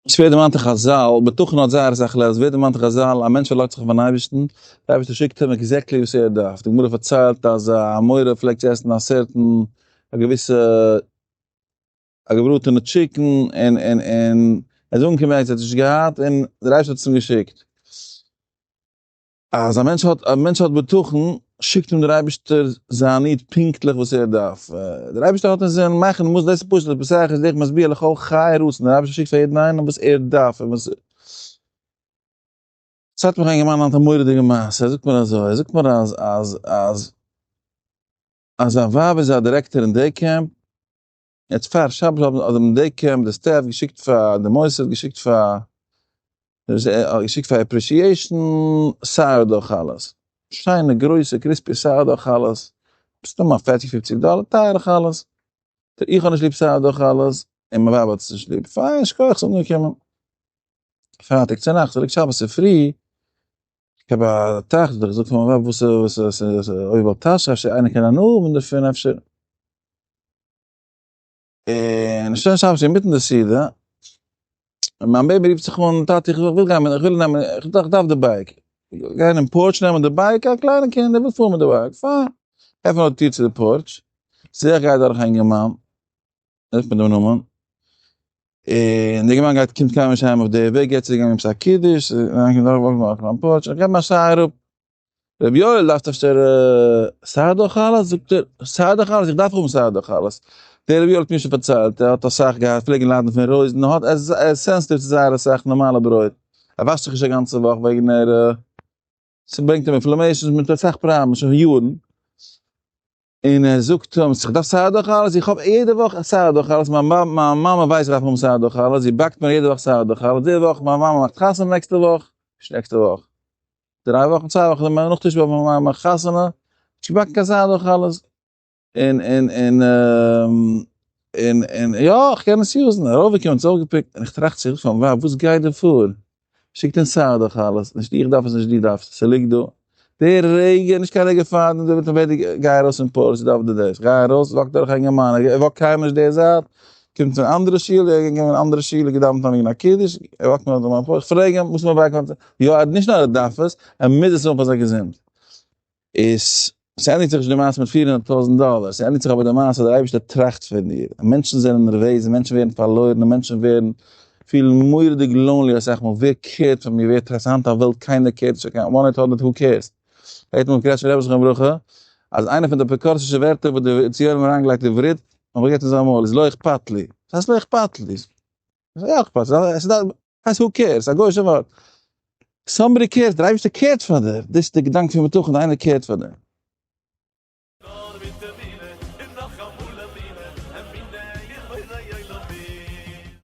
עס ווערט דערמאנט אין חזל, בטחון האט זייער אסאך levels, ווערט דערמאנט אין חזל, א מענטש פארלאזט זיך אויפן אייבערשטן, דער אייבערשטער שיקט אים exactly וואס ער דארף, די גמרא פארציילט אז א אמורא פלעגט צו עסן א certain, א געוויסע, א געבראטענע chicken, און און און ער איז אנגעקומען ערגעץ ער האט עס נישט געהאט, און דער אייבערשטער האט עס אים געשיקט. אז א מענטש האט א מענטש האט בטחון, שיקט אים דער אייבערשטער זיין need פונקטליך וואס ער דארף. דער אייבערשטער האט אין זין מאכן מוז דאס איז פשוט פסח איז דרך משביע לכל חי רצון, דער אייבערשטער שיקט פאר יעדן איינעם וואס ער דארף און וואס. ס'האט מיך א אינגערמאן היינט א מורא'דיגע מעשה, ער זאגט מיר אזוי, ער זאגט מיר אז אז אז אז זיין ווייב איז א דירעקטאר אין day camp, יעצט פאר שבת האבן האט די day camp די staff געשיקט פאר די מוסד געשיקט פאר געשיקט פאר appreciation sourdough חלות, שיינע גרויסע crispy sourdough חלות, מסתמא פערציג פופציג דאלער, טייערע חלות, איך האב נישט ליב sourdough חלות, און מיין ווייב האט עס נישט ליב, פיין שכוח ס'איז אנגעקומען פרייטאג צונאכטס, ס'ליגט שבת צופרי, איך האב א טאכטער, איך זאג פאר מיין ווייב וואס וואס וואס אויב האט טאש אפשר איינער קען הנאה האבן דערפון אפשר. און שוין שבת אינמיטן די סעודה, און מיין baby רופט זיך אן, טאטי איך וויל גיין, איך וויל נעמען, איך דארף די bike. גיין אין porch נעמען די bike, א קליינע קינד ער וויל פארן מיט די bike, פיין. עפן אויף די טיר צו די porch, זעה איך גייט דורך א אינגערמאן, רופט מיר דעם נאמען, און די אינגערמאן גייט קומט קיינמאל נישט אהיים אויף די וועג, יעצט איז ער געגאנגען עפעס א קידוש, אויף מיין porch, איך געב אים א שריי אראפ, רבי יואל דארפסט אפשר sourdough חלות? זאגט ער, sourdough חלות? איך דארף האבן sourdough חלות. דער רבי יואל האט מיר שוין פארציילט, ער האט אסאך געהאט, פלעגן ליידן פון רויזן, ער האט, ער איז sensitive צו זייער אסאך נארמאלע ברויט, ער וואשט זיך נישט א גאנצע וואך וועגן ער, ס'ברענגט אים inflammations מיט אסאך פראבלעמען שוין יארן. און ער זאגט אים, איך דארף sourdough חלות, איך האב יעדע וואך sourdough חלות, מיין מאמע ווייסט איך דארף האבן sourdough חלות, זי באקט מיר יעדע וואך sourdough חלות, די וואך מיין מאמע מאכט חתונה נעקסטע וואך, נישט נעקסטע וואך, דריי וואכן, צוויי וואכן, נאך תשעה באב מיין מאמע מאכט חתונה, נישט געבאקן קיין sourdough חלות, און און און און און יא, איך קען עס use ן, ארויפגעקומען, עס אויפגעפיקט, און איך טראכט צו זיך, וואס גייט דא פאר? שיקט אונז sourdough חלות, נישט איך דארף עס נישט דו דארפסט עס, ס'ליגט דא, די רגע, נישט קיין רגע פארדעם, דו ביסט ready, גיי ארויס פון porch, דארף דו דאס, גיי ארויס, walk דורך א אינגערמאן, ער walk קיינמאל נישט די זייט, קומט פון אנדערע שול, ער געגאנגען אין אנדערע שול, געדאווענט א מנין א קידוש, ער walk ט מיר אויף מיין porch, פרעג אים, וואס איז מיין bike, יא, נישט נאר ער דארף עס, ער מוז עס האבן פאר זיין געזונט. איז, ס'ענדיגט זיך נישט די מעשה מיט 400,000 דאלער, ס'ענדיגט זיך אבער די מעשה אז דער אייבערשטער טראכט פון דיר, מענטשן זענען נערוועז, מענטשן ווערן פארלוירן, און מענטשן ווערן פילן מורא'דיג lonely אסאך מאל, ווער care ט פון מיר, ווער טראכט, ס'היינט א וועלט קיינער care ט נישט, קיין one eight hundred who cares. הערט מען קרעטשמער רבי זכרונו לברכה, אז איינע פון די אפיקורסישע ווערטער וואס די ציונים האבן אריינגעלייגט עברית, האבן געהערט אין זיין מויל, איז לא אכפת לי. וואס הייסט לא אכפת לי? יא אכפת, הייסט who cares, א גוי'אישע ווארט. Somebody cares, דער אייבערשטער care ט פאר דיר, דאס איז די געדאנק פון בטחון, איינער care ט פאר דיר.